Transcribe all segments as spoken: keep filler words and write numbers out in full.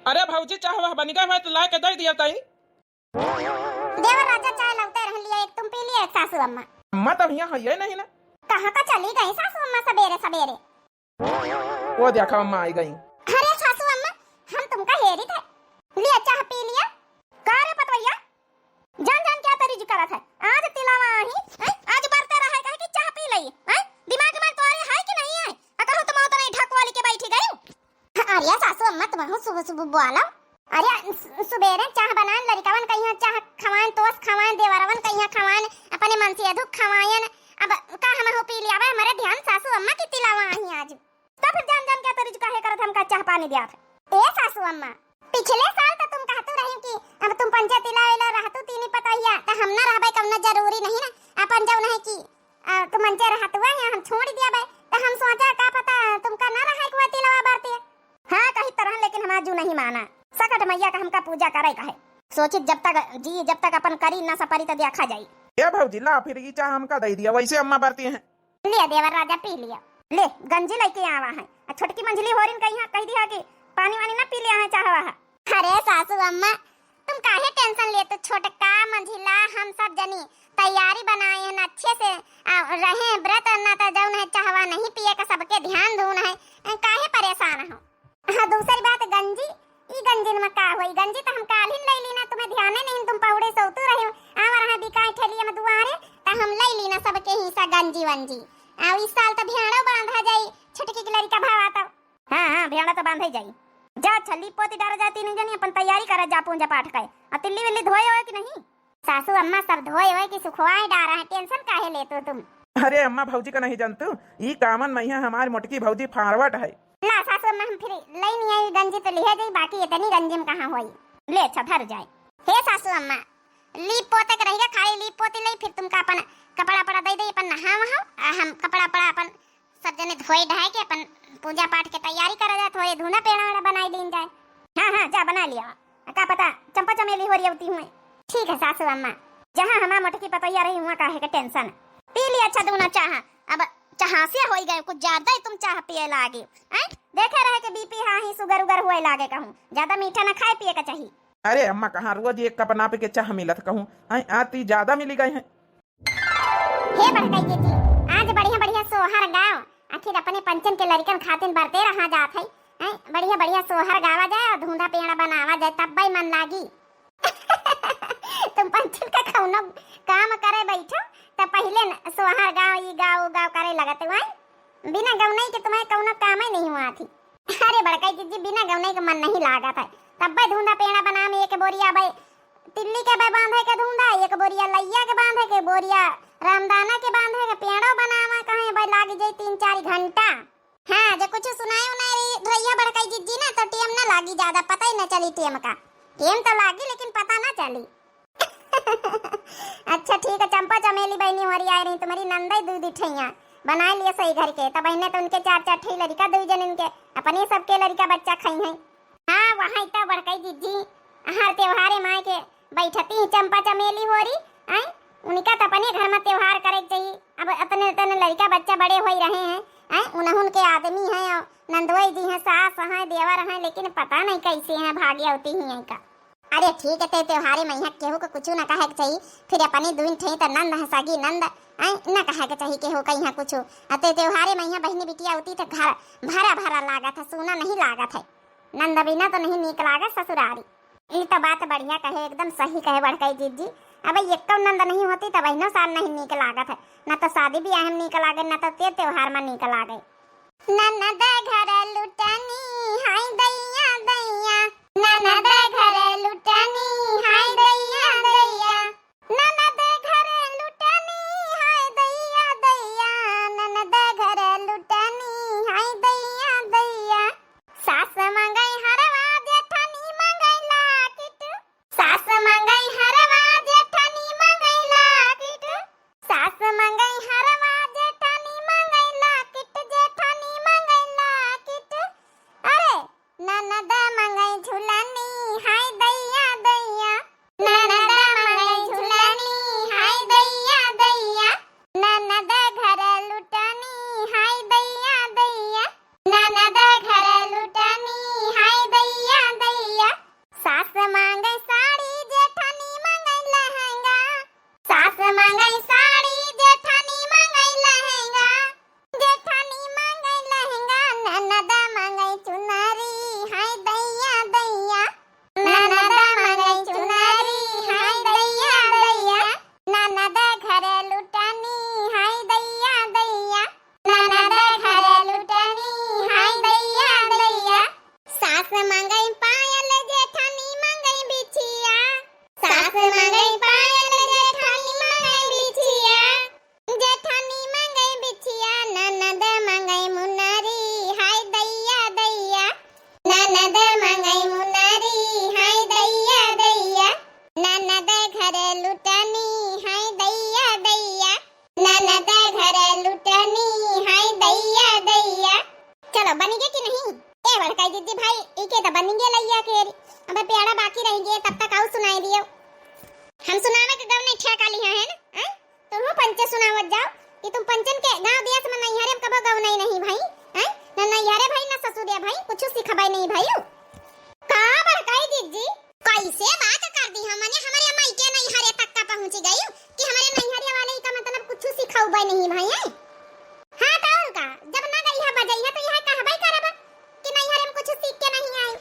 अरे भौजी, चाह वाह बनि गए हुए तो लाइ के दइ दिया तई। देवर राजा चाह लौटे रहन, लिया एक तुम पी लिया, एक सासू अम्मा। अम्मा तब यहाँ है नहीं ना। कहाँ का चली गई सासू अम्मा सबेरे सबेरे? वो देखा अम्मा आइ गई। अरे सासू अम्मा, हम तुमका हेरित है। लिया चाह पी लिया। का रे पतवैया, जान जान क्या तरीज करत है? आज तिलावा आही, हैं? आज बरते रहे कहे कि चाह पी लई, हैं? दिमाग में तोरे है कि नहीं है? अ कहूँ तुम तो नहीं ढक वाली के बैठी गई। अरे सासू अम्मा, तुम सुबह सुबह बोलो। अरे सु-, सुबेरे चाह बनाएन, लड़िकवन कहिया चाह खवाएन, तोस खवाएन, देवरवन कहिया खवाएन, अपने मन से अधुक खवाएन। अब का हम हो पी लिया, अब हमारे ध्यान सासू अम्मा की तिलावा आही आज। तो फिर जान जान क्या तरीज काहे करत हमका चाह पानी दिया था? ए सासू अम्मा, पिछले साल तो तुम कहतू रही कि अब तुम पंचे तिला वेला रहतू तीनी पतोहिया, तो हम ना रहबे, कौनो जरूरी नहीं ना। अपन जौन है कि, आ, तुम पंचे रहतुआ है, हम छोड़ दिया बे, तो हम सोचा का पता तुमका ना रहे कुआ तिलवा बरते। हाँ, कही तरह, लेकिन हम आजू नहीं माना। सकट मैया का हमका पूजा करे का है। सोचित जब तक जी, जब तक अपन करी ना सपरी तो देखा जाई। ए भौजी, ला फिर ई चाह हमका दे दिया, वैसे अम्मा बरती हैं। लिया देवर राजा, पी लिया। ले, गंजी लइके आवा है। आ छोटकी मंझली होरिन कहिया कह दिया कि पानी वानी ना पी लिया है, चाहवा है। अरे सासू अम्मा, तुम काहे tension लेते? छोटका मंझिला हम सब जनी तैयारी बनाए हैं अच्छे से, आ, रहे हैं व्रत, ना तो जौन है चाहवा नहीं पिए का, सबके ध्यान धुन है, काहे परेशान हो? हाँ, दूसरी बात गंजी, ई गंजिन में का होई? गंजी तो हम काल्हिन लई ली ना, तुम्हें ध्याने नहीं, तुम पौड़े सोतू रहे हो। आवा रहा बिकाई ठेलिया में दुआरे, तो हम लई ली ना सबके हिस्सा गंजी वंजी। आ, इस साल तो भेड़ो बांधा जाई, छोटकी के लड़िका भावा तो। हाँ, हाँ, भेड़ा तो बांधे जाई। जा, अच्छा, लीप पोती डारा जाती नहीं जानी, अपन तैयारी करे जा पूजा पाठ का। आ तिल्ली विल्ली धोए होए कि नहीं? सासू अम्मा सब धोए होए कि सुखवाए डारा है, tension काहे लेतू तुम? अरे अम्मा, भौजी का नहीं जानतू, ई कामन मैया हमारी मोटकी भौजी forward है। ला सासू अम्मा, हम फिर लई नहीं आई गंजी तो लिहे जाई, बाकी इतनी गंजी में कहाँ होई। ले अच्छा, धर जाए। हे सासू अम्मा, लीप पोते के रहिगा, खाली लीप पोती लई, फिर तुमका अपन कपड़ा पड़ा दे दे, अपन नहा वहा, आ हम कपड़ा पड़ा अपन सब जने धोए ढाए के अपन पूजा पाठ के तैयारी करा जाए, थोड़े धूना पेड़ा वेड़ा बनाई लीन जाए। हाँ, हाँ, जा बना लिया। का पता चंपा चमेली होरी अवती हुए। ठीक है सासू अम्मा। जहाँ हमार मोटकी पतोहिया रही, हुआ काहे के tension। पी लिया अच्छा दूना चाह। अब चहासिया होई गए, कुछ ज्यादा ही तुम चाह पिए लागे। हैं? देखे रहे कि BP हाही sugar उगर हुए लागे कहूँ। ज्यादा मीठा ना खाए पिए का चाही। अरे अम्मा, कहाँ रोज एक कप नाप के चाह मिलत कहूँ, हैं? आ ती ज्यादा मिली गए हैं। हे बड़कई दीदी, आज बढ़िया बढ़िया सोहर गाओ, आखिर अपने पंचन के लड़िकन खातिन बरते रहा जात है, हैं? बढ़िया बढ़िया सोहर गावा जाए और धूंधा पेड़ा बनावा जाए, तब भाई मन लागी। तुम पंचन का कौनो काम करे बैठो, तो पहले न सोहर गाओ, ई गाओ, ऊ गाओ करे लगत हुआ, बिना गौनई के तुम्हें कौनो काम ही नहीं हुआ थी। अरे बड़कई दीदी, बिना गौनई के मन नहीं लागत है, तब भाई धूंधा पेड़ा बना में एक बोरिया भाई तिल्ली के बे बांधे के धुंधा, एक बोरिया लइया के बांधे के, बोरिया रामदाना के बांधे के, पेड़ो बनावा कहे बे लाग जाई तीन चार घंटा। हाँ, जे कुछ सुनाए उनाए रही, रहिया बड़कई जिज्जी ना, तो टेम ना लागी ज्यादा, पता ही ना चली टेम का। टेम तो लागी लेकिन पता ना चली। अच्छा ठीक है, चंपा चमेली बहनी होरी आए रही, तुम्हारी नंदई दू दी ठैया बनाए लिए सही घर के, तब बहने तो उनके चार चार ठे लड़िका दू जन इनके, अपने सबके लड़िका बच्चा खाई हैं। हाँ, वहाँ इतना बड़कई जिज्जी, हर त्योहारे माय के बैठती ही चंपा चमेली होरी, आय, उनका तो अपने घर में त्योहार करे के चाहिए। अब अतने अतने लड़िका बच्चा बड़े होई रहे हैं, आय, उन्हन के आदमी हैं, और नंदोई जी हैं, सास हैं, देवर हैं, लेकिन पता नहीं कैसे हैं, भाग्य होती ही हैं का। अरे ठीक है, ते त्योहारे में यहाँ केहू को कुछ ना कहे के चाहिए, फिर अपने दुइन ठे तो नंद है, सगी नंद, आय, ना कहे के चाहिए केहू का यहाँ कुछ। अते त्योहारे में यहाँ बहनी बिटिया होती तो घर भरा भरा लागत है, सूना नहीं लागत है। नंद बिना तो नहीं नीक लागे ससुरारी। ई तो बात बढ़िया कहे, एकदम सही कहे बड़कई जिज्जी। अब एक्को नंद नहीं होती तो बहनों साल नहीं नीक लागत है, ना तो शादी ब्याह में नीक लागे, ना तो ते त्योहार में नीक लागे। ननद घर लुटनी हाय दैया दैया, ननद घर लुटनी हाय दैया दैया, ननद घर लुटनी हाय दैया दैया, ननद घर लुटनी हाय दैया दैया। सास मंगई हरवा जेठानी मंगई लाकिट, सास मंगई हरवा जेठानी मंगई लाकिट, सास मंगई हरवा जेठानी मंगई लाकिट, जेठानी मंगई लाकिट। अरे ननद अब पेड़ा बाकी रहि गए, तब तक आउ सुनाइ दियो। हम सुनावे के गवनई ठेका लिहा है ना, हैं? तुहूँ पंचे सुनावत जाओ कि तुम पंचन के गाँव देस मा नैहरे मा कबो गवनई नहीं भई, हैं? ना नैहरे भई, ना ससुरे भई, कुछ सिखबे नहीं भई। का बड़काई जिज्जी? कैसे बात कर दी हम, मने हमरे मायके नैहरे तक का पहुँच गई कि हमरे नैहरे वाले का मतलब कुछ सिखौबे नहीं भई है? हाँ तो और का, जब ना गई है बजई है तो यह कहबे करब कि नैहरे मा कुछ सीख के नहीं आई।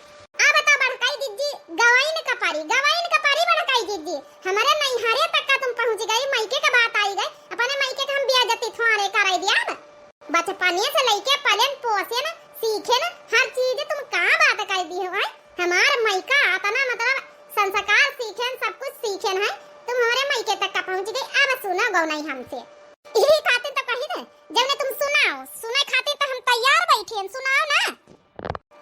अब तो बड़काई जिज्जी गवाइन का पारी, गवाइन का पारी बड़काई जिज्जी, हमरे नैहरे तक का तुम पहुँच गई, मायके का बात आई गई, अपने मायके का हम बेइज्जती थोड़े कराई दिया। बचपने से लइके पलेन पोसेन सीखेन हर चीज, तुम का बात कर दी हो, हैं? हमार मायका अतना मतलब संस्कार सीखेन, सब कुछ सीखेन है, तुम हमरे मायके तक का पहुँच गई। अब सुनो गवनई हमसे, यही खातिर तो कही थे, जब ने तुम सुनाओ, सुने खातिर तो हम तैयार बैठे हैं, सुनाओ ना।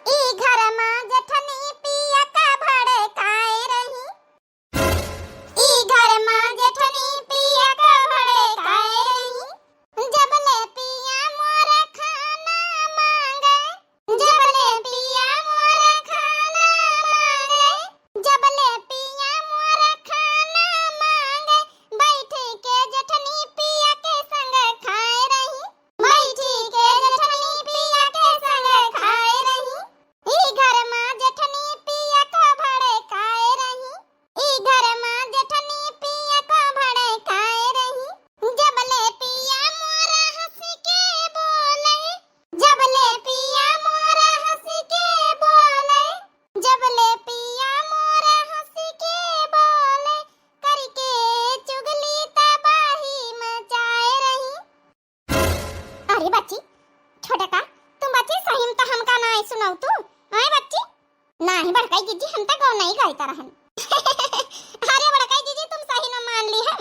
ई घर मा जेठनी पिया का भड़काए रही, ई घर मा जेठनी पिया का भड़काए रही, जबले पिया मोर खाना मांगे, जबले पिया मोर खाना मांगे, जबले पिया मोर खाना मांगे, बैठी के जेठनी पिया के संग खाए रही, बैठी के जेठनी पिया के संग खाए रही, ई घर मा जेठनी पिया का भड़काए रही, ई घर मा जेठनी पिया का भड़काए रही, जबले पिया मोर हँस के बोले, जबले पिया मोर हँस के बोले, जबले पिया मोर हँस के बोले, करके चुगली तबाही मचाए रही। अरे बच्ची, छोटका, तुम बच्ची सही में तो हमका नाहीं सुनौतू, आय बच्ची? नाहीं बड़काई जिज्जी, हम तो गवनई गाइत रहन। अरे बड़काई जिज्जी, तुम सही न मान ली है,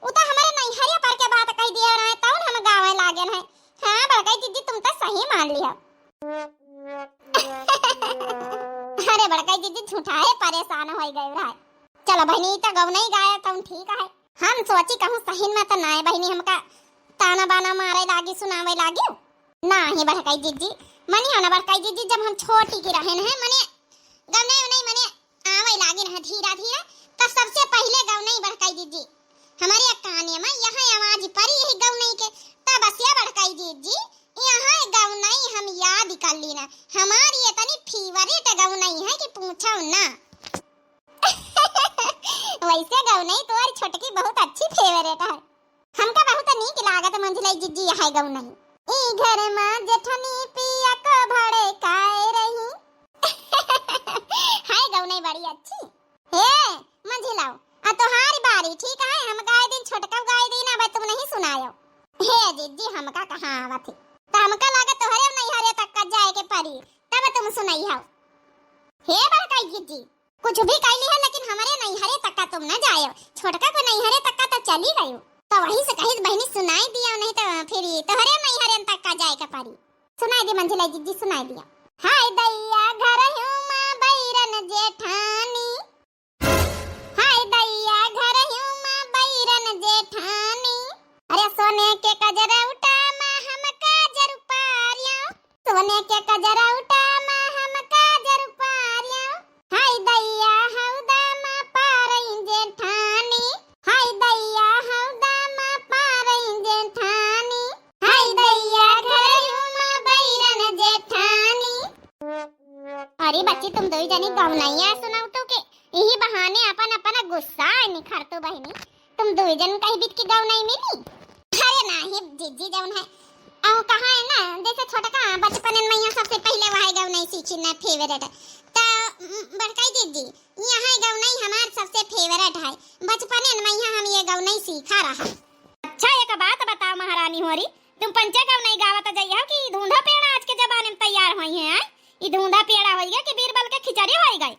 उ तो हमरे नैहरिया पर के बात कहि दिया रहे, तउन हम गावे लागेन है। हाँ बड़काई जिज्जी, तुम तो सही मान ली है। अरे बड़काई जिज्जी, झूठाए परेशान होइ गए रहे। चलो बहिनी, ई तो गवनई गाया तउन ठीक है। हम सोची कहूँ सही में तो नाय बहिनी हमका ताना बाना मारे लागी, सुनावे लागी। नाहीं बड़काई जिज्जी, मनी हो ना बड़काई जिज्जी, जब हम छोटी की रहेन है, मने गवनई उनई मने आवे लागिन है धीरा धीरा, तब सबसे पहिले गवनई बड़काई जिज्जी हमरे काने में यहाँ आवाज परी यही गवनई के, तब से बड़काई जिज्जी यहाँ गवनई हम याद कर ली ना। हमारी इतनी favourite गवनई है कि पूछो ना। वैसे गवनई तोर छोटकी बहुत अच्छी favourite है। हमका बहुत नीक लागत मंझिलाई जिज्जी है गवनई। ई घर मा जेठनी पिया को भड़काए रही। है गवनई बड़ी अच्छी। हे मंझिलाओ, आ तोहारी बारी ठीक है, हम गाय दिन छोटका गाय दिन, अब तुम नहीं सुनायो। हे जिज्जी, हमका कहाँ आवत है, तो हमका लागत तोहरे नैहरे तक का जाए के परी, तब तुम सुनाई हो। हे बड़काई जिज्जी, कुछ भी कह ली है, लेकिन हमरे नैहरे तक का तुम न जायो। छोटका को नैहरे तक का तो चली गयो। तो वही से कहित बहिनी सुनाई दिया, नहीं तो फिर ये तोहरे नैहरे तक का जाए के परी। सुनाई दी मंझिला जिज्जी, सुनाई दिया। हाय दैया घर हूँ माँ बैरन जेठानी, हाय दैया घर हूँ माँ बैरन जेठानी। अरे सोने के कजरौटा माँ हम काजर पारियो, सोने के कजरौटा माँ हम काजर पारियो। हाय दैया हौदा माँ पारई जेठानी, हाय दैया हौदा माँ पारई जेठानी, हाय दैया घरयू माँ बैरन जेठानी। अरे बच्ची, तुम दुई जनी गवनैया सुनावतू के यही बहाने अपन अपन गुस्सा निखरतू बहिनी। तुम दुई जन कही बीत के गवनई मिली। अरे नाही जिज्जी, जौन है अउ कहा है ना, जैसे छोटका बचपन में यहाँ सबसे पहिले वह गवनई सीखी ना favourite, तो बड़काई जिज्जी यहाँ गवनई हमार सबसे favourite है। बचपन में यहाँ हम ये गवनई सीखा रहा। अच्छा एक बात बताओ महारानी होरी, तुम पंचे गवनई गावत जइहो कि धूंधा पेड़ा आज के जमाने में तैयार होई है, हैं? ई धूंधा पेड़ा होई गए कि बीरबल के खिचड़ी होई गए?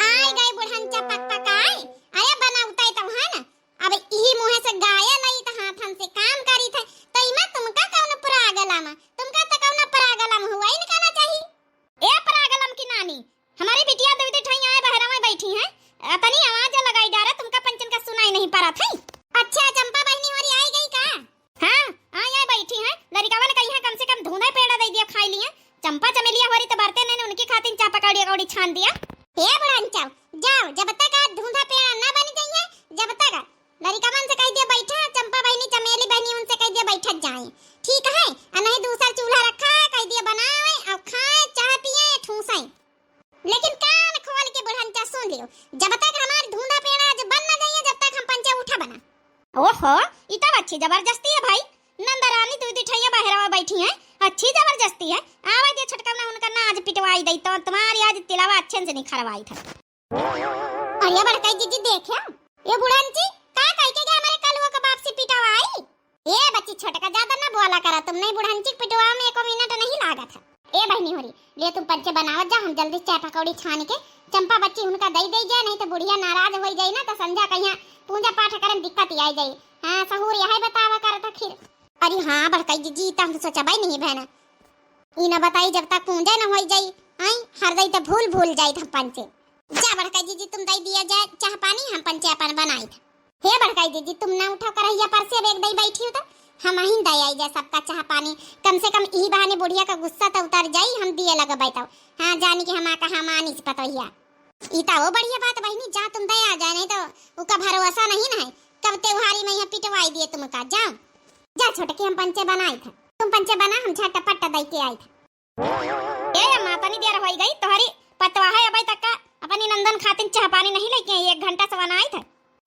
आय गए बुढ़न चपक पकाए। अरे बनौते तो है ना, अब इही मुँहे से गाये लई तो हाथन से काम करी थे, तो इमा तुमका कौन problem? तुमका तो कौन problem हुआ ही नहीं कहना चाहिए। ए problem की नानी, हमारी बिटिया दुई दुई ठई आए बहरवा बैठी हैं, अतनी आवाज लगाई डारा, तुमका पंचन का सुनाई नहीं परत है। अच्छा चंपा बहिनी होरी आई गई का? हाँ, आय आय बैठी हैं। लड़िकवन कही हैं कम से कम धूंधा पेड़ा दे दिया खाई लिए। चंपा चमेलिया होरी तो बरते नहीं, उनकी खातिर चापा कौड़ी कौड़ी छान दिया। हे बुढ़ंचा, जाओ, जब तक आज धूंधा पेड़ा ना बन जाइए, जब तक लड़िकवन से कहि दिया बैठा, चंपा बहिनी, चमेली बहिनी, उनसे कहि दिया बैठत जाए, ठीक है? आ नहीं दूसर चूल्हा रखा है, कहि दिया बनाए और खाए, चाह पिए, ठूसे। लेकिन कान खोल के बुढ़ंचा सुन लियो, जब तक हमार धूंधा पेड़ा आज बन ना जाइए, जब तक हम पंचे उठा बना। ओहो, ई तब अच्छी जबरदस्ती है भाई। नंदरानी दुइ दुइ ठैया बहरवा बैठी हैं, अच्छी जबरदस्ती है। आवे दे छोटका ना, उनका ना आज पिटवाई दई तो तुम्हारी आज तिलवा अच्छे से निखरवाई था। अरे बड़काई जीजी देखे, ये बुढ़ंची का कह के गया हमारे कलुआ के बाप से पिटवाई? ए बच्ची छोटका ज्यादा ना बोला करा तुम, नहीं बुढ़ंची के पिटवा में एको मिनट नहीं लागत है। ए बहिनी होरी, ले तुम पंचे बनावत जा, हम जल्दी चाय पकौड़ी छान के चंपा बच्ची उनका दई दे जाए, नहीं तो बुढ़िया नाराज होई जाई ना, तो संझा कहिया पूजा पाठ करे में दिक्कत आई जाई। हाँ, सहूर यही बतावा करत आखिर। अरे हाँ, बड़काई जीजी, ई त हम सोचबे नहीं बहना। ई न बताई जब तक पूजा न होई जाई, आई हर दई त भूल भूल जाई हम पंचे। जा बड़काई जीजी, तुम दई दिया जाए चाह पानी, हम पंचे अपन बनाई था। हे बड़काई जीजी, तुम ना उठाओ करहिया पर से, अब एक दई बैठी हो तो हम अहिन दई आई जाए सबका चाह पानी। कम से कम ई बहाने बुढ़िया का गुस्सा तो उतर जाई, हम दिए लगबे तो। हाँ, जानी कि हम आ कहा मानिस पतोहिया। ई त वो बढ़िया बात बहिनी, जा तुम दया आ जाए, नहीं तो उका भरोसा नहीं ना है, कब त्योहारी में यहाँ पिटवाई दिए तुमका। जाओ, जा छोटकी, हम पंचे बनाई था, तुम पंचे बना, हम झटपट दई के आई था। ए अम्मा, तनी देर होई गई, तोहरी पतवा है अबे तक का अपनी नंदन खातिन चाह पानी नहीं लेके आई, एक घंटा से बनाई था।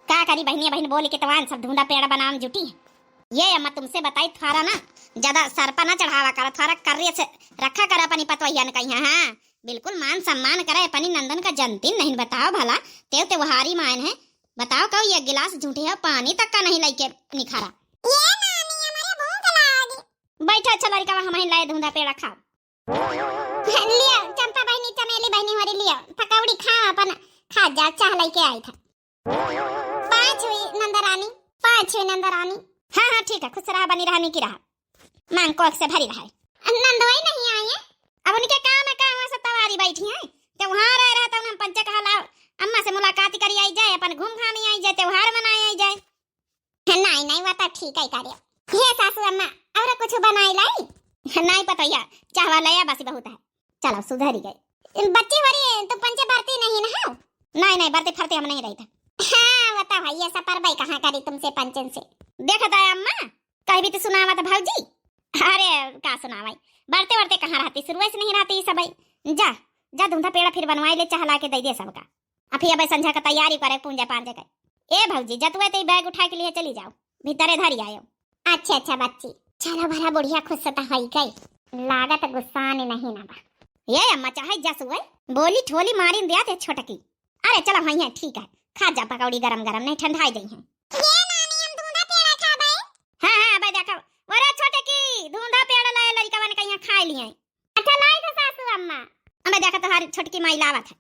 का करी बहिनी, बहिन बोली के तवान सब धूंधा पेड़ा बनावे में जुटी है। ये अम्मा तुमसे बताई, थोड़ा ना ज्यादा सर पर ना चढ़ावा करा, थोड़ा कर्रे से रखा करा अपनी पतवहिया ने कहिया। हाँ, बिल्कुल मान सम्मान करे अपनी नंदन का, जनती नहीं बताओ भला, तेव त्योहारी मायन है, बताओ कहो ये गिलास झूठे है, पानी तक का नहीं लइके निखारा। ये नानी, हमारे भूख लागी। बैठा अच्छा लड़का, हम ही लाए धूंधा पेड़ा खाओ। लियो चंपा बहिनी, चमेली बहिनी होरी, लियो पकौड़ी खाओ, अपन खा जा, चाह लइके आई था। पाँच हुई नंदरानी, पाँच हुई नंदरानी। हाँ, हाँ, ठीक है, खुश रहा, बनी रहा, निकी रहा, मांग कोख से भरी रहा। नंदोई नहीं आई है? अब उनके काम है, काम है, सब तवारी बैठी हैं, त्योहार आ रहा था, हम पंचे कहा लाओ, अम्मा से मुलाकात करी आई जाए, अपन घूम घामी आई जाए, त्योहार मनाए आई जाए। हाँ, नहीं, नहीं, वो तो ठीक है करे। हे सासू अम्मा, और कुछ बनाई लाई? नहीं पतोहिया, चाहवा लया बस बहुत है। चलो, सुधरी गए। बच्ची होरी, तुम पंचे बरती नहीं ना हो? नहीं, नहीं, बरती फरती हम नहीं रही था। हाँ, वो तो है, ये सब परबाई कहाँ करी तुमसे पंचन से। देखत है अम्मा, कह भी तो सुनावत भौजी। अरे, का सुनावाई, बरते बरते कहाँ रहती, शुरुए से नहीं रहती ये सब। जा, जा धूंधा पेड़ा फिर बनवाई ले, चाह ला के दे दे सबका। अभी अबे संझा का तैयारी करे, पूंजा पांजे के। ए भौजी, जतुए ते बैग उठा के लिए चली जाओ, भीतरे धरी आयो। अच्छा, अच्छा बच्ची, चलो भला बुढ़िया खुश तो होई गई, लागत गुस्सा ने नहीं ना बा। ये अम्मा चाहे जसुए बोली ठोली मारिन दिया ते छोटकी। अरे चलो, हाँ, ये ठीक है, खा जा पकौड़ी गरम गरम, नहीं ठंडाई जाई हैं। ये नानी, हम धूंधा पेड़ा खाबे। हाँ, हाँ, अबे देखो, अरे छोटकी, धूंधा पेड़ा लाए लड़िकवन कहिया खाए लिए। अच्छा, लाई था सासू अम्मा। अबे देखो, तोहार छोटकी माई लावत है।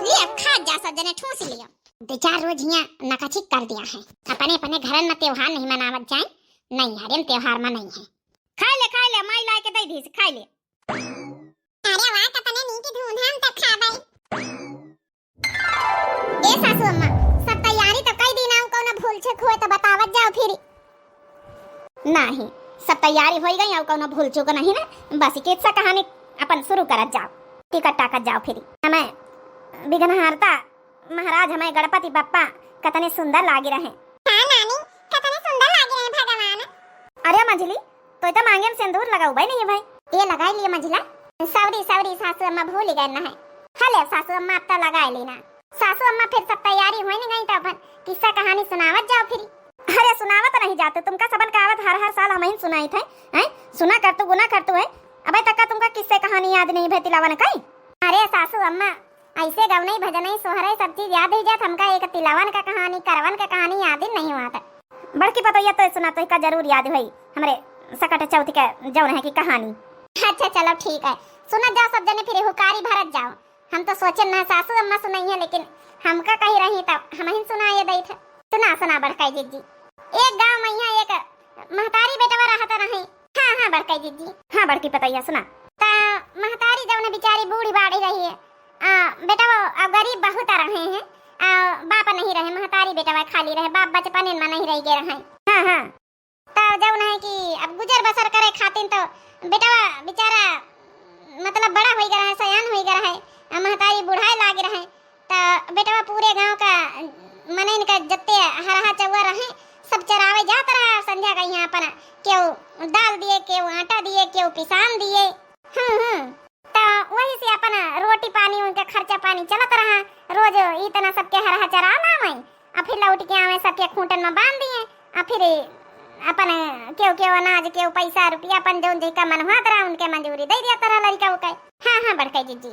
लिया, खा जा, सब जने ठूस लिया। दो चार रोज हियाँ नकाची कर दिया है। अपने, अपने घरन में त्योहार नहीं मनावत जाए, नहीं हरे में त्योहार मनाई है। खाए ले, खाए ले, माई लाए के दे दी, खाए ले। अरे वाह, कतने नीक धूंधा हम तो खाबे। ए सासू अम्मा, सब तैयारी तो कई दी ना, कौनो भूल चूक हुए तो बतावत जाओ फिर। नाही, सब तैयारी होई गई, और कौनो भूल चूक नहीं ना। बस किस्सा कहानी अपन शुरू करत जाओ, टिकट टाकत जाओ फिर। हमें विघ्नहर्ता महाराज, हमें गणपति बप्पा कतने सुंदर लागे रहे। हाँ नानी, कतने सुंदर लागे रहे भगवान। अरे मंझली, तो इतना मांगे में सिंदूर लगाऊ भाई नहीं भाई। ये लगाई लिए मंझला। सॉरी, सॉरी सासू अम्मा, भूल गए ना है। हले सासू अम्मा, अब तो लगाए लेना। सासू अम्मा फिर सब तैयारी होई न गई, तो अपन किस्सा कहानी सुनावत जाओ फिर। अरे सुनावत नहीं जाते, तुमका सबन का आवत हर हर साल हम ही सुनाई थे, हैं? सुना कर तू, गुना कर तू है। अबे तक का तुमका किस्से कहानी याद नहीं भे तिलावन कई? अरे सासू अम्मा, ऐसे गवनई भजनई सोहरई सब चीज याद ही जात, हमका एक तिलावन का कहानी, करवन का कहानी याद ही नहीं हुआ था। बड़की पतोहिया तो सुना, तो का जरूर याद होई हमरे सकट चौथ के जौन है की कहानी। अच्छा चलो ठीक है, सुना जाओ सब जने फिर हुकारी भरत जाओ। हम तो सोचन ना सासू अम्मा सुनाई है, लेकिन हमका कही रही तब हम ही सुनाए दई थे। सुना, सुना बड़काई जीजी। एक गांव में यहाँ एक महतारी बेटवा रहत रहे। हाँ, हाँ बड़काई जीजी। हाँ बड़की पतोहिया सुना। ता महतारी जौन बेचारी बूढ़ी बाड़ी रही है, आ, बेटवा अब गरीब बहुत रहे हैं, आ, बाप नहीं रहे, महतारी बेटवा खाली रहे, बाप बचपन में नहीं रह गए रहे। हाँ, हाँ। तो जौन है कि अब गुजर बसर करे खातिर तो बेटवा बेचारा मतलब बड़ा होई गया है, सयान होई गया है, आ महतारी बूढ़ा रोटी पानी उनके खर्चा पानी चलत रहा, रोज इतना सबके हरहा चरा लावे, आ फिर लौट के आवे सबके खूंटन में बांध दिए, आ फिर अपन केव केव अनाज केव पैसा रुपया अपन जौन जेका मन हुआ तरह उनके मंजूरी दे दिया तरह लड़का के। हाँ हाँ बड़का जिज्जी।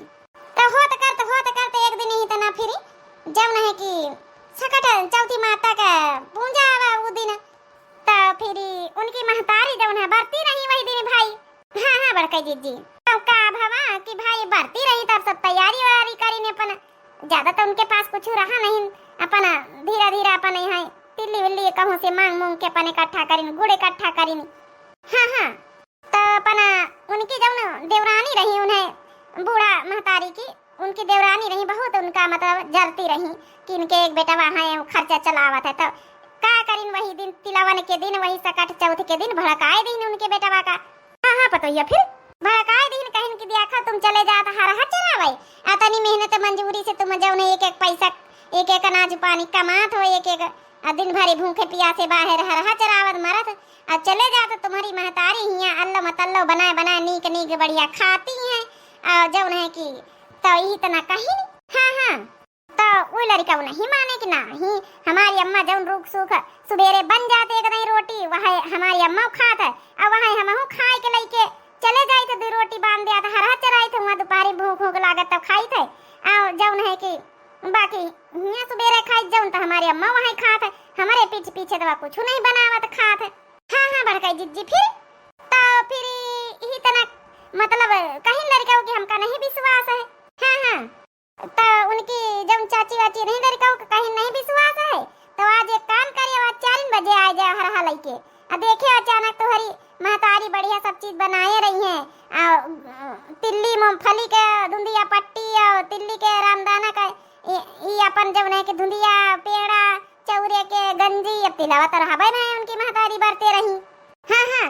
तो होत करत होत करत एक दिन ही तना फिर जौन है कि सकट चौथी माता का पूजा आवा उ दिन, तो फिर उनकी महतारी जौन है बरती रही वही दिन भाई। हाँ हाँ बड़का जिज्जी। तो का भवा कि भाई बरती रही तब सब तैयारी वैयारी करीन अपन, ज्यादा तो उनके पास कुछ रहा नहीं, अपन धीरे धीरे अपन यहाँ तिल्ली उल्ली कहूँ से मांग मूंग के अपन इकट्ठा करीन, गुड़ इकट्ठा करीन। हाँ हाँ। तो अपन उनकी जौन देवरानी रही उन्हें बूढ़ा महतारी की उनकी देवरानी रही बहुत उनका मतलब जरती रही कि इनके एक बेटवा है खर्चा चलावत है। तो का करीन वही दिन तिलवन के दिन वही सकट चौथ के दिन भड़काए दीन उनके बेटवा का। हाँ हाँ पतोहिया फिर भड़काए दीन कहिन कि देखा तुम चले जात हरहा चरावे, अतनी मेहनत मजूरी से तुम जौन एक एक पैसा एक एक अनाज पानी कमात हो एक एक, आ दिन भरी भूखे पियासे बाहर हरहा चरावत मरत, आ चले जात तुम्हारी महतारी हियाँ अल्लो मतल्लो बनाए बनाए नीक नीक बढ़िया खाती हैं, आ जौन है कि तो इतना कहिन। हाँ हाँ। तो वो लड़का वो नहीं माने कि नहीं हमारी अम्मा जौन रूख सूख सुबेरे बन जाते एक नहीं रोटी वह हमारी अम्मा खात है, और वह हमहू खाए के लइके चले जाइत दो रोटी बांध दिया था हरहा चराइत हुआ दोपहरी भूख भूख लागत तब खाइत है, और जौन है कि बाकी हियाँ सुबेरे खाइत जौन तो हमारी अम्मा वहाँ खात है, हमारे पीछे पीछे तो वह कुछ नहीं बनावत खात है। हाँ हाँ बड़का जिज्जी फिर तो फिर यही तना मतलब कहीं लड़का कि हमका नहीं विश्वास है। हाँ हाँ। तो उनकी जौन चाची वाची नहीं लड़का कहीं नहीं विश्वास है, तो आज एक काम करे, आज चार बजे आ जाए हरहा लइके। आ देखे अचानक तोहरी महतारी बढ़िया सब चीज बनाए रही है, आ, तिल्ली मूंगफली के धुंधिया पट्टी और तिल्ली के रामदाना का ई, ई अपन जौन है कि धुंधिया पेड़ा चौरे के गंजी अब तिलावा तो रहबे ना है उनकी महतारी बरते रही। हाँ हाँ।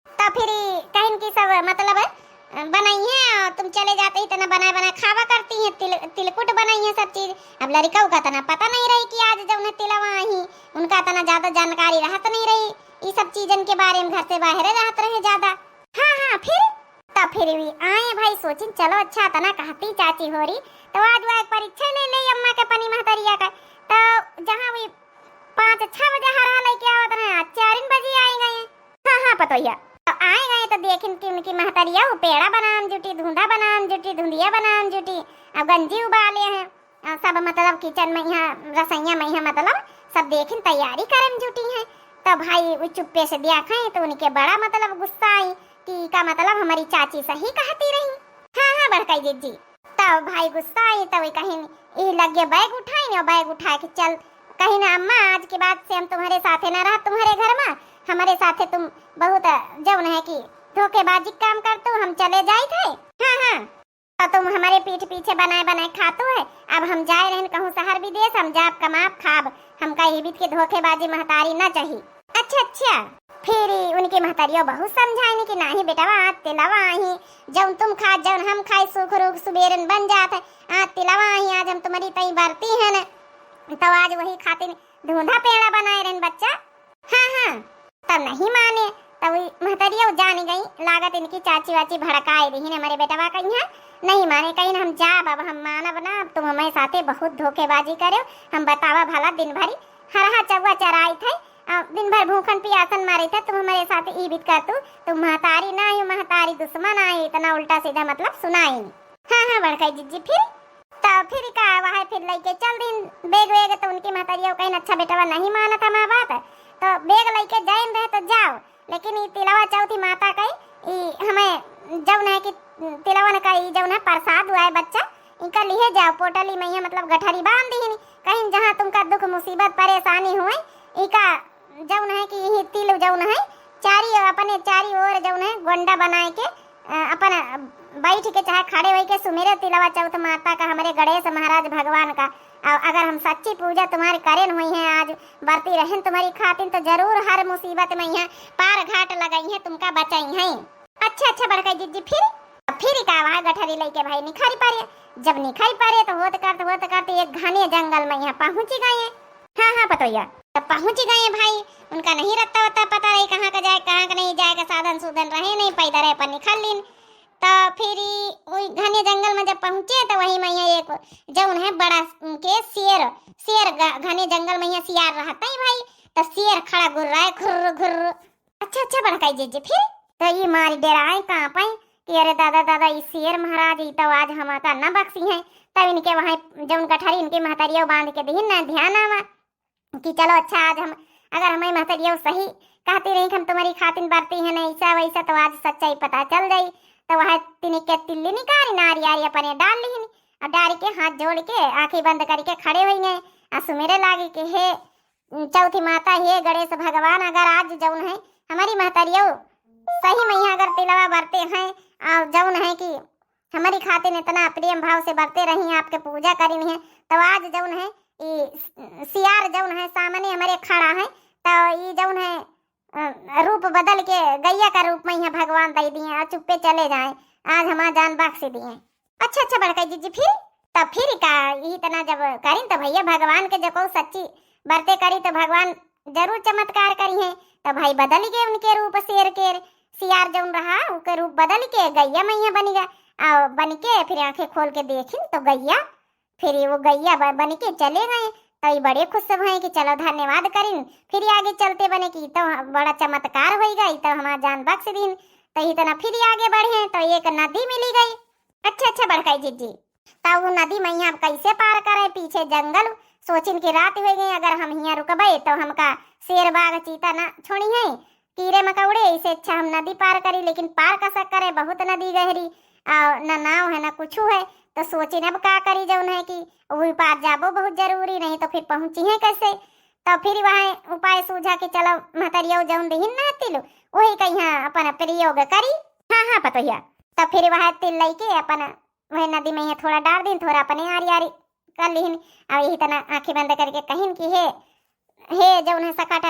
तो फिर कहिन की सब मतलब बनाई है और तुम चले जाते ही तना बनाए बनाए खावा करती है तिल, तिलकुट बनाई है सब चीज। अब लड़का का तना पता नहीं रही कि आज जौन है तिलवा आई उनका तना ज्यादा जानकारी रहत नहीं रही ई सब चीजन के बारे में घर से बाहर रहत रहे ज्यादा। हाँ हाँ फिर तो फिर भी आए भाई सोचिन चलो अच्छा तना कहती चाची होरी तो आज वो एक परीक्षा ले ले अम्मा के पनी महतरिया का। तो जहाँ भी पाँच छह बजे हरहा लइके आवत रहे आज चारिन बजे आई गए। हाँ हाँ पतोहिया। तो आए गए तो देखिन कि उनकी महतरिया वो पेड़ा बनान जुटी धुंधा बनान जुटी धुंधिया बनान जुटी अब गंजी उबाले हैं। अ, सब मतलब किचन में यहाँ रसोइया में यहाँ मतलब सब देखिन तैयारी करन जुटी हैं। तो भाई वो चुप्पे से देखा है तो उनके बड़ा मतलब गुस्सा आई कि का मतलब हमारी चाची सही कहती रही। हाँ हाँ बड़काई जिज्जी। तो भाई गुस्सा आई तो वो कहिन ई लगे बैग उठाइन और बैग उठा के चल कहिन अम्मा आज के बाद से हम तुम्हारे साथे ना रह तुम्हारे घर में हमारे साथे तुम बहुत जौन है कि धोखेबाजी काम करतू हम चले जाइत है। हाँ हाँ। तो तुम हमारे पीठ पीछे बनाए बनाए खातू है। अब हम जाए रहन कहूँ शहर विदेश हम जाब कमाब खाब। हमका ई बीत के धोखेबाजी महतारी ना चाही। अच्छा अच्छा। फिर ई उनकी महतारियो बहुत समझाइन कि नाही बेटवा आज तिलवा आही जौन तुम खा जौन हम खाई सुख रूख सुबेरन बन जात है। आज तिलवा आही आज हम तुम्हारी तई बरती है न तो आज वही खातिर धुंधा पेड़ा बनाए रहन बच्चा। हाँ हाँ। तब नहीं माने तब ई महतरियो जान गई लागत इनकी चाची वाची भड़काए रही हमारे बेटवा कहीं नहीं माने कहीं हम जाब अब हम मानब ना अब तुम हमारे साथे बहुत धोखेबाजी करे। हम बतावा भला दिन भरी हरहा चौवा चराई थे दिन भर भूखन पियासन मारे थे तुम हमारे साथ ई बीत कर तू तुम महतारी ना आई महतारी दुश्मन आई इतना उल्टा सीधा मतलब सुनाई। हाँ हाँ बड़काई जिज्जी फिर तो फिर का वहाँ फिर लइके चल दिन बैग वैग तो उनकी महतरिया कहीं अच्छा बेटवा नहीं मानत हमार बात तो बैग लइके जाइन रहे तो जाओ लेकिन ई तिलवा चौथी माता कही ई हमें जौन है कि तिलवन का ई जौन है प्रसाद हुआ है बच्चा इनका लिहे जाओ पोटली में यहाँ मतलब गठरी बांध दीहिन कहीं जहाँ तुमका दुख मुसीबत परेशानी हुए इका जौन है कि यही तिल जौन है चारी अपने चारी ओर जौन है गोंडा बनाए के अपन बैठ के चाहे खड़े होई के सुमेरे तिलवा चौथ माता का हमरे गणेश महाराज भगवान का। और अगर हम सच्ची पूजा तुम्हारी करेन हुई हैं आज बरती रहन तुम्हारी खातिन तो जरूर हर मुसीबत में यहाँ पार घाट लगाई हैं तुमका बचाई हैं। अच्छा अच्छा बड़का जिज्जी फिर फिर का वहाँ गठरी लेके भाई निखरी पड़े। जब निखरी पड़े तो होत करते होत करते एक घने जंगल में यहाँ पहुँची गए। हाँ हाँ पतोहिया। तब पहुँची गए भाई उनका नहीं रत्ता वत्ता पता रही कहाँ का जाए कहाँ का नहीं जाए का साधन सूधन रहे नहीं पैदल रहे पर निखर लीन। तो फिर ई उई घने जंगल में जब पहुँचे तो वही मइहाँ एक जौन है बड़ा के शेर, शेर ग-, घने जंगल मइहाँ सियार रहत है भाई, तो शेर खड़ा गुर्राए घुर्र घुर्र। अच्छा, अच्छा बड़काई जीजी, फिर? तो ई मारी डेराए कांपे कि अरे दादा, दादा, ई शेर महाराज, ई तो आज हमका न बख्शी हैं। तब इनके वहाँ जौन गठरी इनके महतरिया बांध के दिहिन ना ध्यान आवा कि चलो अच्छा, आज हम, अगर हमारी महतरिया सही कहती रही कि हम तुम्हारी खातिन बरती हैं, नहीं ऐसा वैसा, तो आज सच्चाई पता चल जाई। तो वह तिनके तिल्ली निकाली, नारी आरी अपने डार लिहिन, और डार के हाथ जोड़ के आँखी बंद करके खड़े होइ गए, आ सुमेरे लागे कि हे चौथी माता, हे गणेश भगवान, अगर आज जौन है हमारी महतरियो सही मइहाँ अगर तिलवा बरते हैं, और जौन है कि हमारी खातिन इतना प्रेम भाव से बरते रही, आपके पूजा करिन है, तो आज जौन है ई सियार जौन है सामने हमारे खड़ा है, तो ई जौन है, अ, रूप बदल के गैया का रूप मइहाँ भगवान दे दिए और चुप्पे चले जाए, आज हमार जान बख्श दिए। अच्छा, अच्छा बड़काई जीजी, फिर? तब फिर का, ई तना जब करिन तो भैया भगवान के जो कहू सच्ची बरते करी तो भगवान जरूर चमत्कार करी है। तो भाई बदल गए उनके रूप, शेर के, सियार जौन रहा उके रूप बदल के गैया मइहाँ बन गया। और बन के फिर आँखें खोल के देखिन तो गैया, फिर वो गैया ब-, बन के चले गए। तो ई बड़े खुश भए कि चलो धन्यवाद करिन, फिर आगे चलते बने कि तो बड़ा चमत्कार होइ गई, तो हमार जान बख्श दिन। तो इतना फिर आगे बढ़े तो एक नदी मिली गई। अच्छा, अच्छा बड़काई जीजी, तब वो नदी मइहाँ अब कैसे पार करे? पीछे जंगल, सोचिन कि रात होइ गई, अगर हम हियाँ रुकबे तो हमका शेर बाघ चीता ना छोड़ी है, कीड़े मकौड़े, इसे अच्छा हम नदी पार करी, लेकिन पार कसा करे, बहुत नदी गहरी, और न नाव है न कुछ है। तो सोचिन अब का करी, जौन है कि वही पार जाबो बहुत जरूरी, नहीं तो फिर पहुँची है कैसे। तो फिर वहाँ उपाय सूझा कि चलो महतरिया जौन दिहिन ना तिलु, वही कइहाँ अपन प्रयोग करी। हाँ, हाँ पतोहिया। तो फिर वह तिल लइके अपन वह नदी मइहाँ थोड़ा डार दिन, थोड़ा अपने आरी आरी कर लिहिन। और यही तना आँखें बंद करके कहिन कि हे, हे जौन है सकट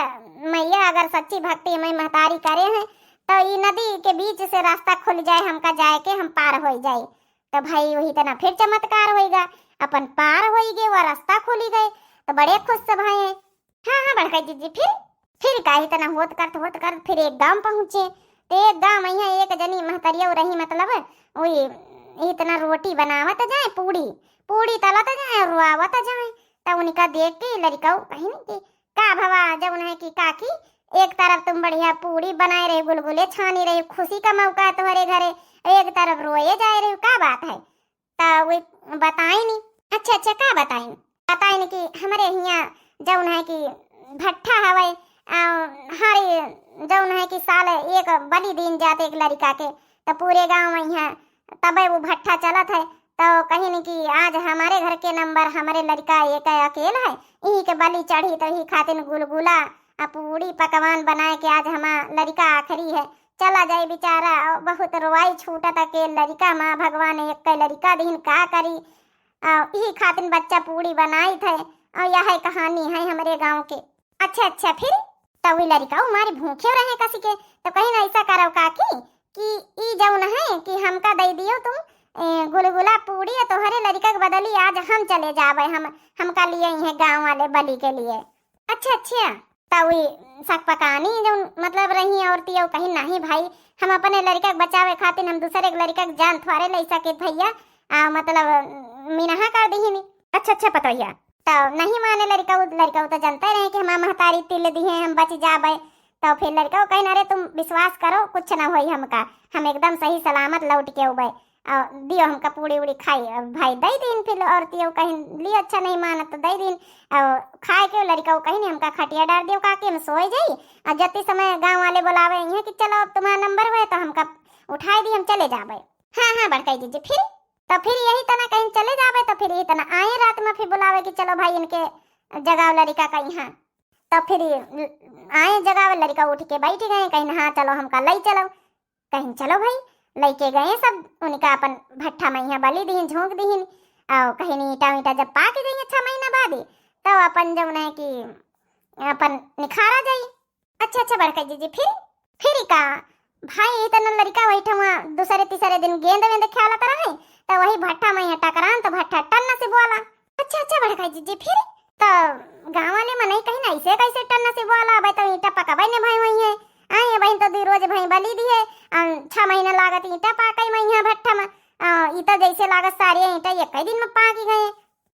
मइया, अगर सच्ची भक्ति हमारी महतारी करे हैं तो ई नदी के बीच से रास्ता खुल जाए, हमका जाए के हम पार होइ जाए। तो भाई वही तना फिर चमत्कार होइगा, अपन पार होइगे, वह रास्ता खुली गए। तो बड़े खुश से भए हैं। हाँ, हाँ बड़काई जीजी, फिर? फिर का ही तना होत करत होत करत फिर एक गाँव पहुँचे। तो एक गाँव मइहाँ एक जनी महतरिया रही, मतलब वही इतना रोटी बनावत जाए, पूड़ी, पूड़ी तलत जाए, रोआवत जाए। तब उनका देख के लड़िका कहिन कि का भवा, जौन है कि काकी, एक तरफ तुम बढ़िया पूड़ी बनाए रहे, गुलगुले छानी रहे, खुशी का मौका है तुम्हारे घरे, एक तरफ रोए जाए रहे, का बात है? तो वे बताइन। अच्छा, अच्छा, का बताइन? बताइन कि हमरे हियाँ जौन है कि भट्ठा हवे, आ, हर जौन है कि साल एक बलि दिन जात एक लड़िका के, तो पूरे गाँव मइहाँ तबे वो भट्ठा चलत है। तो कहिन कि आज हमरे घर के नंबर, हमरे लड़िका एक अकेल है, इही के बलि चढ़ी, तो इही खातिन गुलगुला आ पूड़ी पकवान बनाए के आज हमार लड़िका आखिरी है, चला जाए बेचारा। और बहुत रोवाई छूटत के लड़िका, माँ भगवान एक लड़िका दिहिन, का करी। आ, इही खातिन बच्चा पूड़ी बनाइत है। और यह कहानी है हमरे गाँव के। अच्छा, अच्छा, फिर? तो वी लड़िका मारी भूखे रहे कसी के, तो कहिन ऐसा करो काकी कि ई जौन है कि हमका दे दियो तुम, ए, गुलगुला पूड़ी, और तोहरे लड़िका के बदली आज हम चले जाबे, हम, हमका लिए इहे गाँव वाले बलि के लिए। अच्छा, अच्छा। तब ई सकपकानी जौन मतलब रही औरती, और कहिन नहीं भाई, हम अपने लड़िका के बचावे खातिर हम दूसरे के लड़िका के जान थोड़े ले सके भैया, आ, मतलब मिनहा कर दिहिनी। अच्छा, अच्छा पतोहिया। तो नहीं माने लड़िका, उ लड़िका तो जानते रहे कि हमार महतारी तिल दिहे, हम बच जाबे। तो फिर लड़िका कहिन, अरे तुम विश्वास करो, कुछ ना होई हमका, हम एकदम सही सलामत लौट के अउबे। और दियो हमका पूड़ी उड़ी खाई। अब भाई दे दिन फिर औरतियो कहिन, लियो अच्छा नहीं मानत तो दे दिन। और खाए के लड़िका कहिन, हमका खटिया डार दियो काकी, हम सोए जाई। और जति समय गाँव वाले बुलावे इहे कि चलो अब तुम्हारा नंबर हुए तो हमका उठाई दी, हम चले जाबे। हाँ, हाँ बड़काई जीजी, फिर? तो फिर यही तना कहिन चले जाबे, तो फिर यही तना आए रात में फिर बुलावे कि चलो भाई इनके जगाओ लड़िका कहिन। तो फिर आए जगावे, लड़िका उठ के बैठ गए, कहिन हाँ चलो हमका लई चलो। कहिन चलो भाई, लइके गए सब, उनका अपन भट्ठा मइहाँ बलि दिहिन, झोंक दिहिन। और कहिन ईंटा वींटा जब पाक जाई छह महीना बाद, तब अपन जौन है कि अपन निखारा जाई। अच्छा, अच्छा बड़का जीजी, फिर? फिर का भाई, इतना लड़िका वही ठमा दूसरे तीसरे दिन गेंद वेंद खेलत रहे, तो वही भट्ठा मइहाँ टकरान, तो भट्ठा टन्न से बोला। अच्छा, अच्छा बड़का जीजी, फिर? तो गाँव वाले मनई कहिन ऐसे कैसे टन्न से बोला, अबे तो ईंटा पकबे ने भाई वही है। आए बहिन तो दुई रोज भाई बलि दिहे, अ, छह महीना लागत ईंटा पाकइ मइहाँ भट्ठा में, अ, ई त जइसे लागत सारे ईंटा एक्कइ दिन में पाकि गए।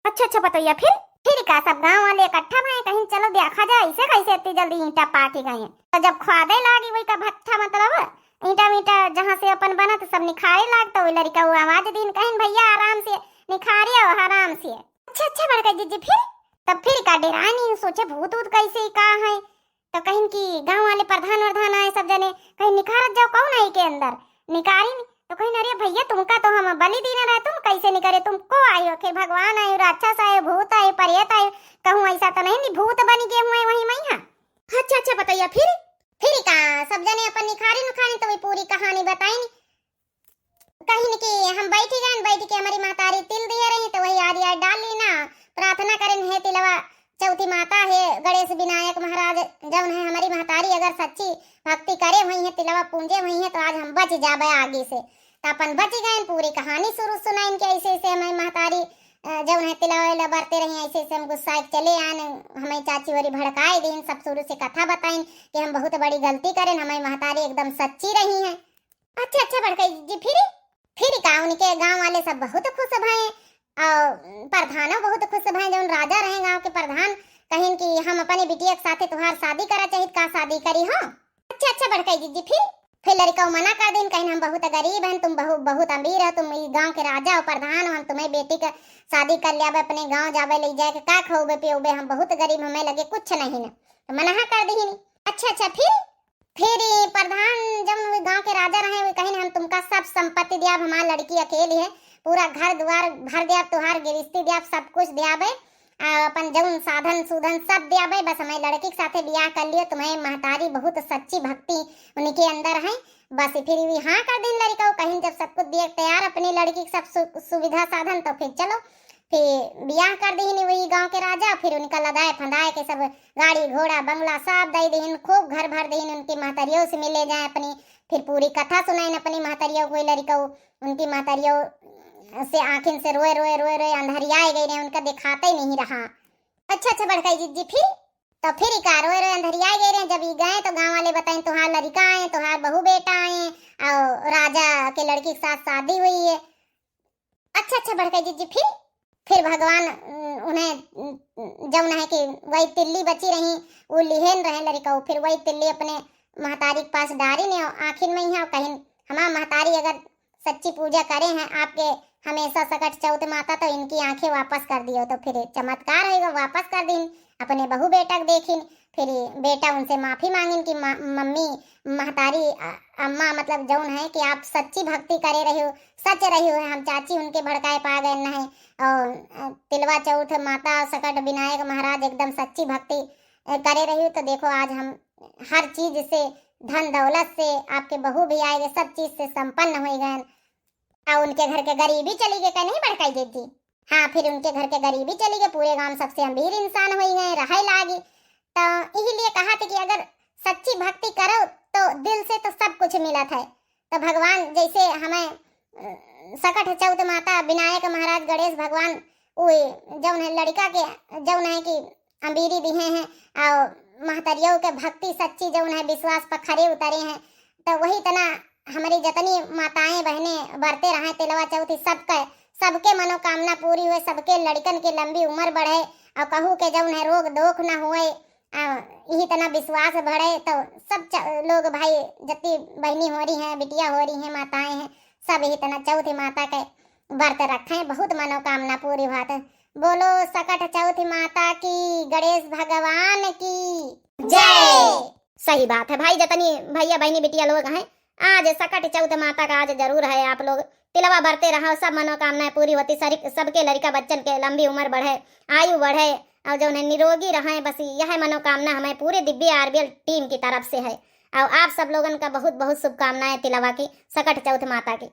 अच्छा, अच्छा पतोहिया, फिर? फिर का, सब गाँव वाले इकट्ठा भए, कहिन चलो देखा जाए, अइसे कइसे इतनी जल्दी ईंटा पाकि गए। त जब खोदइ लागी वही का भट्ठा, मतलब ईंटा वींटा जहाँ से अपन बनत, सब निखारे लाग, त वही लड़िका वो आवाज दीन, कहिन भइया आराम से निखारे हो, आराम से। अच्छा, अच्छा बड़का जिज्जी, फिर? तब फिर का डेरानी, सोचे भूत ऊत कइसे का है, तो कहिन कि गाँव वाले प्रधान वरधान आए सब जने, कहिन निखारत जाओ कउन आई के अंदर, निकारिन। तो कहिन अरे भइया तुमका तो हम बलि दीने रहे, तुम कइसे निकरे, तुम को आयो, आखिर भगवान आयो, राक्षस आयो, भूत आयो, प्रेत आयो, कहूँ अइसा तो नहीं, नहीं भूत बनि गए हुए वही मइहाँ। अच्छा, अच्छा पतोहिया, फिर? फिर का, सब जने अपन निखारिन उखारिन तो वही पूरी कहानी बताइन। कहिन कि हम बैठ गए, बैठ के हमरी महतारी तिल दिहे रही, तो वही आरी आरी डाल ली ना, प्रार्थना करेन, हे तिलवा चौथी माता, हे गणेश विनायक महाराज, जउन है हमरी महतारी अगर सच्ची भक्ति करे हुई है, तिलवा पूजे हुई है, तो आज हम बच जाबे आगी से। तो अपन बच गए, पूरी कहानी शुरू सुनाइन कि अइसे अइसे हमरी महतारी, अ, जउन है तिलवा विलवा बरते रही, अइसे अइसे हम गुस्सा के चले आएन, हमरी चाची वरी भड़काए दीन, सब शुरू से कथा बताइन कि हम बहुत बड़ी गलती करेन, हमरी महतारी एकदम सच्ची रही है। अच्छा, अच्छा बड़का जिज्जी, फिर? फिर का, उनके गाँव वाले सब बहुत खुश भए और प्रधानो बहुत खुश भए, जउन राजा रहे गाँव के प्रधान, कहिन कि हम अपने बिटिया के साथे तुहार शादी करा चाहित, का शादी करी हो? अच्छा, अच्छा बड़का जिज्जी, फिर? फिर लड़िका मना कर दीन, कहिन हम बहुत गरीब हैं, तुम बहु-, बहुत अमीर हो, तुम ई गाँव के राजा हो, प्रधान हो, हम तुम्हरी बेटी के शादी कर लियाबे, अपने गाँव जाबे, ले जाए के का खउबे पिउबे, हम बहुत गरीब, हमरे लगे कुछ नहीं न, तो मना कर दीन। अच्छा, अच्छा फिर? फिर ई प्रधान जउन उ गाँव के राजा रहे, उ कहिन हम तुमका सब संपत्ति दियाब, हमार लड़की अकेली है, पूरा घर दुआर भर दियाब, तुहार गिरस्ती दियाब, सब कुछ दियाबे, आ, अपन जउन साधन सुधन सब दियाबे, बस हमरी लड़की के साथे बियाह कर लियो, तुम्हरी महतारी बहुत सच्ची भक्ति उनके अंदर है। बस फिर वी हाँ कर दीन लड़िका, कहिन जब सब कुछ दिए तैयार अपनी लड़की के सब सु-, सुविधा साधन, तो फिर चलो, फिर बियाह कर दीन वही गाँव के राजा। फिर उनका लदाए फंदाए के सब गाड़ी घोड़ा बंगला सब दे दीन, खूब घर भर दीन, उनकी महतरियों से मिले जाए अपनी। फिर पूरी कथा सुनाइन अपनी महतरियों को, लड़िका उनकी महतरियों से आँखिन से रोए रोए रोए रोए अंधरियाए गए रहे, उनका दिखाते नहीं रहा। अच्छा, अच्छा बड़का जिज्जी, फिर? तो फिर ई का रोए रोए अंधरियाए गए रहे। जब ई गए तो गाँव वाले बताइन तुहार लड़िका आए, तुहार बहू बेटा आए, और राजा के लड़की के साथ शादी हुई है। अच्छा, अच्छा बड़का जिज्जी, फिर? फिर भगवान, उम, उन्हें, उम, जउन है कि वही तिल्ली बची रही, वो लिहेन रहे लड़िका, फिर वही तिल्ली अपने महतारी के पास डारिन आँखिन मइहाँ, कहिन हमार महतारी अगर सच्ची पूजा करे हैं आपके हमेशा सकट चौथ माता, तो इनकी आँखें वापस कर दियो। तो फिर चमत्कार होइगा, वापस कर दीन, अपने बहू बेटा के देखिन। फिर बेटा उनसे माफी मांगिन कि मा-, मम्मी, महतारी, अ-, अम्मा, मतलब जउन है कि आप सच्ची भक्ति करे रही हो, सच रही हो, हम चाची उनके भड़काए पा गए न है। और, अ, तिलवा चौथ माता सकट विनायक महाराज एकदम सच्ची भक्ति, अ, करे रही हो, तो देखो आज हम हर चीज से, धन दौलत से, आपके बहू भी आए गए, सब चीज से संपन्न होइ गए। आ उनके घर के गरीबी चली गई, का नहीं बड़का जिज्जी? हाँ, फिर उनके घर के गरीबी चली गई, पूरे गांव सबसे अमीर इंसान होइ गए, रहे लागी। तो इही लिए कहा थे कि अगर सच्ची भक्ति करो तो दिल से तो सब कुछ मिलत है। तो भगवान जैसे हमें, अ, सकट चौथ माता विनायक महाराज गणेश भगवान उ जौन है लड़िका के जौन है कि अमीरी दिहे हैं और महतरियों के भक्ति सच्ची जौन है विश्वास पर खरे उतरे हैं। तो वही तना हमरी जतनी माताएं बहनें बरते रहें तिलवा चौथी सबके, सबके मनोकामना पूरी हुए, सबके लड़िकन की लंबी उम्र बढ़े और कहू के जौन है रोग दोख न हुए। आ, यही तना विश्वास बढ़े तो सब च-, लोग भाई जत्ती बहनी हो रही हैं, बिटिया हो रही हैं, माताएं हैं, सब यही तना चौथी माता के व्रत रखें, बहुत मनोकामना पूरी हुआ। तो बोलो सकट चौथी माता की, गणेश भगवान की जय। सही बात है भाई, जतनी भैया बहनी बिटिया लोग हैं, आज सकट चौथ माता का आज जरूर है, आप लोग तिलवा बरते रहो, सब मनोकामनाएं पूरी होती, सरी-, सबके लड़िका बच्चन के लंबी उम्र बढ़े, आयु बढ़े और जौन है निरोगी रहें, बस यह मनोकामना हमें पूरे दिव्य आरबीएल टीम की तरफ से है। और आप सब लोगन का बहुत बहुत शुभकामनाएं तिलवा की, सकट चौथ माता की।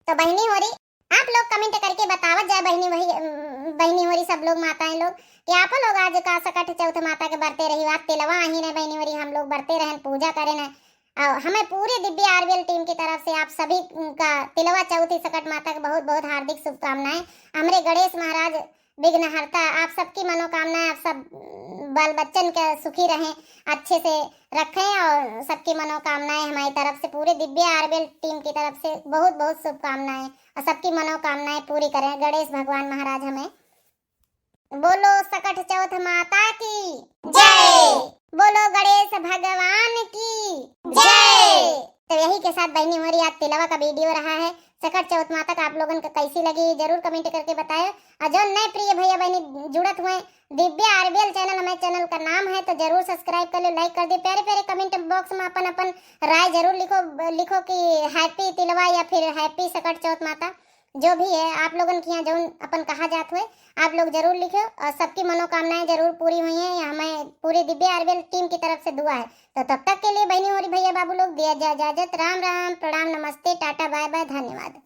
तो बहनी होरी, आप लोग comment करके बतावत जाए बहनी, वही, अम, बहनी होरी सब लोग माताएं लोग कि आप लोग आज का सकट चौथ माता के बरते रही, आज तिलवा आही रहे बहनी होरी, हम लोग बरते रहन, पूजा करेन। और हमें पूरे दिव्य आरबीएल टीम की तरफ से आप सभी का तिलवा चौथी सकट माता के बहुत बहुत हार्दिक शुभकामनाएं। हमरे गणेश महाराज विघ्नहर्ता आप सबकी मनोकामनाएं आप सब, अम, बाल बच्चन के सुखी रहें, अच्छे से रखें और सबकी मनोकामनाएं हमारी तरफ से, पूरे दिव्या आरबीएल टीम की तरफ से बहुत बहुत शुभकामनाएं और सबकी मनोकामनाएं पूरी करें गणेश भगवान महाराज हमें। बोलो सकट चौथ माता की जय। बोलो गणेश भगवान की जय। तो यही के साथ बहनी मोरी आज तिलवा का वीडियो रहा है। सकट चौथ माता का आप लोगन का कैसी लगी जरूर कमेंट करके बताएं। और जो नए प्रिय भैया बहनी जुड़त हुए दिव्या आरबीएल चैनल हमारे चैनल का नाम है, तो जरूर सब्सक्राइब कर लो, लाइक कर दे, प्यारे प्यारे कमेंट बॉक्स में अपन अपन राय जरूर लिखो, लिखो कि हैप्पी तिलवा या फिर हैप्पी सकट चौथ माता, जो भी है आप लोगन के यहाँ जौन अपन कहा जात हुए आप लोग जरूर लिखो और सबकी मनोकामनाएं जरूर पूरी हुई हैं। हमें पूरी दिव्या आरबीएल टीम की तरफ से दुआ है। तो तब तक के लिए बहनी मोरी भैया बाबू लोग दिया जा इजाजत। राम राम, प्रणाम, नमस्ते, टाटा, बाय बाय, धन्यवाद।